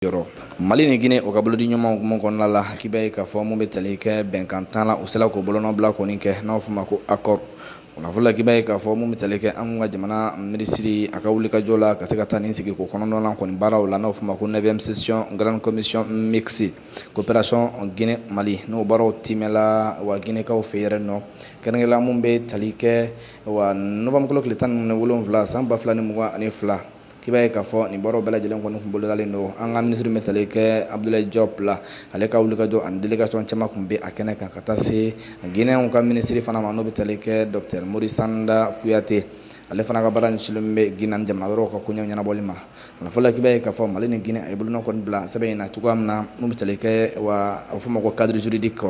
Yɔrɔ Mali ni Guinée, o ka bolodi ɲumanw hukumu kɔnɔna la, k'i b'a ye k'a fɔ mun bɛ tali kɛ bɛnkan tan la, u sela k'o bolonɔbila kɔni kɛ, n'a fɔ ma ko accord. Kunnafoni la, k'i b'a ye k'a fɔ mun bɛ tali kɛ an ka jamana minisiri a ka wulikajɔ la ka se ka taa nin sigi ko kɔnɔntɔnnan kɔni baaraw la, n'a fɔ ma ko 9e session grande commission mixte coopération Guinée Mali, n'o baaraw timɛla wa Guinéekaw fɛ yɛrɛ nɔ kɛrɛnkɛrɛnla, mun bɛ tali kɛ wa novembre kalo tile 17 san 2022, k'i b'a ye k'a fɔ nin baaraw bɛɛ lajɛlen kɔni kun bolodalen don. An ka minisiri bɛ tali kɛ Abdoulaye Diop la, ale ka wulikajɔ ani délégation caman kun bɛ a kɛnɛ kan, ka taa se Guinéenw ka minisiri fana ma, n'o bɛ tali kɛ docteur Morissanda Kouyaté. Ale fana ka baara ɲɛsinnen bɛ Guinée ani jamana wɛrɛw ka koɲɛw ɲɛnabɔli ma. Kunnafoni la, k'i b'a ye k'a fɔ Mali ni Guinée a ye bolonɔ kɔni bila sɛbɛn in na cogoya min na, mun bɛ tali kɛ wa a bɛ fɔ o ma ko cadre juridique,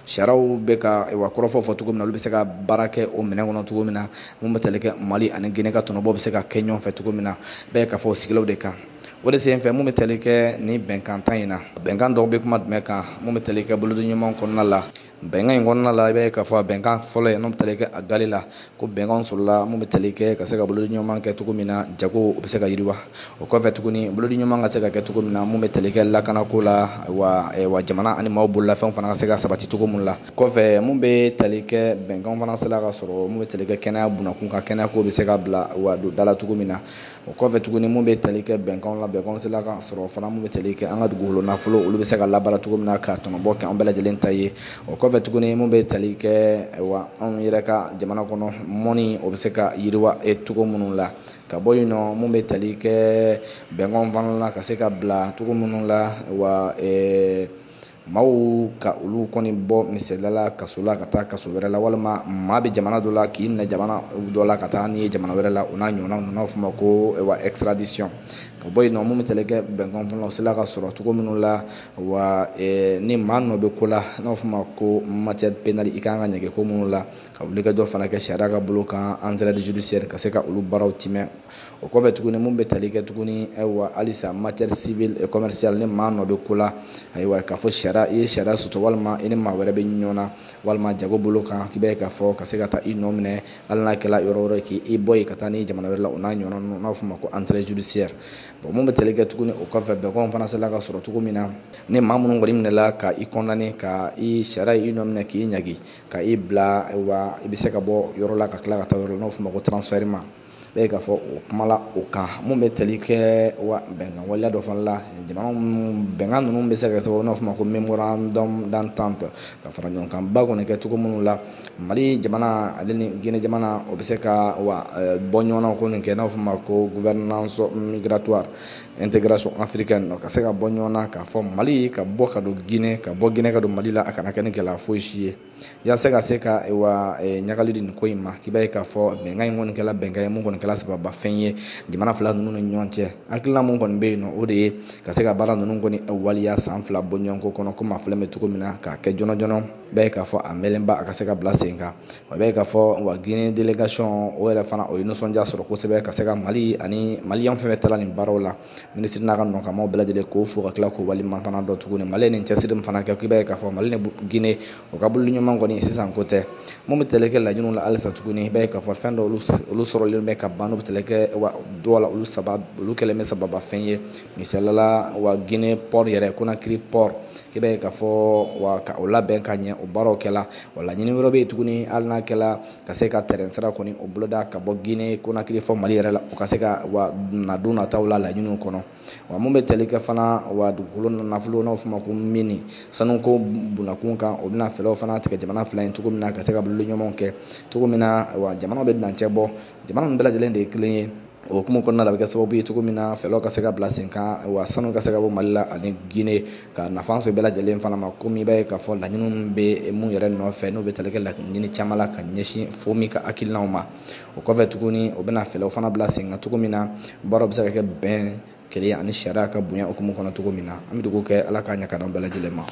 sariyaw bɛ ka wa kɔrɔfɔ fɔ cogo min na, olu bɛ se ka baara kɛ o minɛn kɔnɔ cogo min na, mun bɛ tali kɛ Mali ani Guinée ka tɔnɔbɔ bɛ se ka kɛ ɲɔgɔn fɛ cogo min na. Bɛɛ ka fɔ sigilaw de kan. O de sen fɛ, mun bɛ tali kɛ nin bɛnkan tan in na, bɛnkan dɔw bɛ kuma jumɛn kan? Mun bɛ tali kɛ bolodi ɲuman kɔnɔna la, bɛnkan in kɔnɔna la, i b'a ye k'a fɔ a bɛnkan fɔlɔ ye, n'o bɛ tali kɛ a gali la, ko bɛnkan sɔrɔla mun bɛ tali kɛ ka se ka bolodi ɲuman kɛ cogo min na, jago o bɛ se ka yiriwa. O kɔfɛ tuguni, bolodi ɲuman ka se ka kɛ cogo min na, mun bɛ tali kɛ lakanako la, wa jamana ani maaw bololafɛnw fana ka se ka sabati cogo min la. Kɔfɛ, mun bɛ tali kɛ bɛnkan fana sera ka sɔrɔ, mun bɛ tali kɛ kɛnɛya bunakun kan, kɛnɛyako bɛ se ka bila wa don da la cogo min na. O kɔfɛ tuguni, mun bɛ tali kɛ bɛnkanw la, bɛnkanw sera ka sɔrɔ fana, mun bɛ tali kɛ an ka dugukolo nafolo, olu bɛ se ka labaara cogo min na ka tɔnɔbɔ kɛ an bɛɛ lajɛlen ta ye. O kɔfɛ tuguni, mun bɛ tali kɛ wa anw yɛrɛ ka jamana kɔnɔ, mɔni o bɛ se ka yiriwa cogo minnu la. Ka bɔ yen nɔ, mun bɛ tali kɛ bɛnkanw fana la ka se ka bila cogo minnu la, wa maaw ka olu kɔni bɔ misaliya la kaso la ka taa kaso wɛrɛ la, walima maa bɛ jamana dɔ la k'i minɛ jamana dɔ la ka taa n'i ye jamana wɛrɛ la, o n'a ɲɔgɔnna ninnu, n'a fɔ ma ko wa extradition. Ka bɔ yen nɔ, mun bɛ tali kɛ bɛnkan fana, o sera ka sɔrɔ cogo minnu la, wa ni maa nɔ bɛ ko la, n'a fɔ ma ko matière pénale, i kan ka ɲangi ko minnu la, ka wulikajɔ fana kɛ sariya ka bolo kan, entraide judiciaire, ka se ka olu baaraw timɛ. O kɔfɛ tuguni, mun bɛ tali kɛ tuguni, ayiwa, halisa matière civile et commerciale, ni maa nɔ bɛ ko la, ayiwa, k'a fɔ sariya, i ye sariya sɔsɔ, walima i ni maa wɛrɛ bɛ ɲɔgɔn na, walima jago bolo kan, k'i b'a ye k'a fɔ ka se ka taa i nɔ minɛ, hali n'a kɛra yɔrɔ wɛrɛ, k'i bɔ yen ka taa ni jamana wɛrɛ la, o n'a ɲɔgɔnna ninnu, n'a fɔ ma ko entraide judiciaire. Bon, mun bɛ tali kɛ tuguni o kɔfɛ, bɛnkanw fana sera ka sɔrɔ cogo min na, ni maa minnu kɔni minɛla ka i condamné, ka i sariya i nɔ minɛ k'i ɲangi ka i bila, wa i bɛ se ka bɔ yɔrɔ la ka tila ka taa yɔrɔ la, n'o fɔ ma ko transfèrement. Bɛɛ k'a fɔ o kuma la o kan, mun bɛ tali kɛ wa bɛnkan waleya dɔ fana la, jamana bɛnkan ninnu bɛ se ka kɛ sababu, n'a fɔ ma ko mémorandum d'entente, ka fara ɲɔgɔn kan ba kɔni kɛ cogo minnu la, Mali jamana ale ni Guinée jamana, o bɛ se ka wa bɔ ɲɔgɔn na ko nin kɛ, n'a fɔ ma ko gouvernance migratoire intégration africaine, ka se ka bɔ ɲɔgɔn na, k'a fɔ Mali ka bɔ ka don Guinée, ka bɔ Guinée ka don Mali la, a kana kɛ ni gɛlɛya foyi si ye, yaasa ka se ka wa ɲagali di nin ko in ma. K'i b'a ye k'a fɔ bɛnkan in kɔni kɛla bɛnkan ye, mun kɔni kɛla sababafɛn ye jamana fila ninnu ni ɲɔgɔn cɛ. Hakilina mun kɔni bɛ yen nɔ, o de ye ka se ka baara ninnu kɔni waliya san 2 bɔɲɔgɔnko kɔnɔ, komi a filɛ bɛ cogo min na, k'a kɛ joona joona. Bɛɛ ye k'a fɔ a mɛnlenba a ka se ka bila sen kan. O bɛ k'a fɔ wa Guinée délégation o yɛrɛ fana, o ye nisɔndiya sɔrɔ kosɛbɛ ka se ka Mali ani Maliyɛn fɛn fɛn taara nin baaraw la, minisiri n'a ka nɔkanmaw bɛɛ lajɛlen, k'o fo ka tila k'o waleɲuman fana dɔn tuguni. Mali ye nin cɛsiri min fana kɛ, k'i b'a ye k'a fɔ Mali ni Guinée o ka bolo ɲuman kɔni sisan ko tɛ. Mun bɛ tali kɛ laɲiniw la halisa tuguni, i b'a ye k'a fɔ fɛn dɔ olu sɔrɔlen bɛ ka ban, n'u bɛ tali kɛ wa dɔw la, olu saba olu kɛlen bɛ sababafɛn ye. Misaliya la, wa Guinée port yɛrɛ, Conakry port, k'i b'a ye k'a fɔ wa ka o labɛn ka ɲɛ, o baaraw kɛla. Wa laɲini wɛrɛ bɛ yen tuguni, hali n'a kɛla ka se ka tɛrɛn sira kɔni o boloda ka bɔ Guinée Conakry fɔ Mali yɛrɛ la, o ka se ka wa na don nataw la laɲiniw kɔnɔ. Wa mun bɛ tali kɛ fana wa dugukolo nafolo, n'a fɔ ma ko mine, sanuko bunakun kan, o bɛna fɛɛrɛw fana tigɛ jamana fila in cogo min na, ka se ka bolodi ɲɔgɔn kɛ cogo min na, wa jamana bɛ dancɛ bɔ, jamana ninnu bɛɛ lajɛlen de ye kelen ye. O hukumu kɔnɔna la, a bɛ kɛ sababu ye cogo min na fɛɛrɛw ka se ka bila sen kan, wa sanu ka se ka bɔ Mali la ani Guinée, ka nafa se bɛɛ lajɛlen fana ma. Komi i b'a ye k'a fɔ laɲiniw bɛ mun yɛrɛ nɔfɛ, n'o bɛ tali kɛ laɲini caman la ka ɲɛsin fo min ka hakilinaw ma. O kɔfɛ tuguni, o bɛna fɛɛrɛw fana bila sen kan cogo min na baaraw bɛ se ka kɛ bɛn kelen ani sariya ka bonya hukumu kɔnɔ cogo min na. An bɛ dugawu kɛ, Ala k'a ɲɛ ka d'an bɛɛ lajɛlen ma.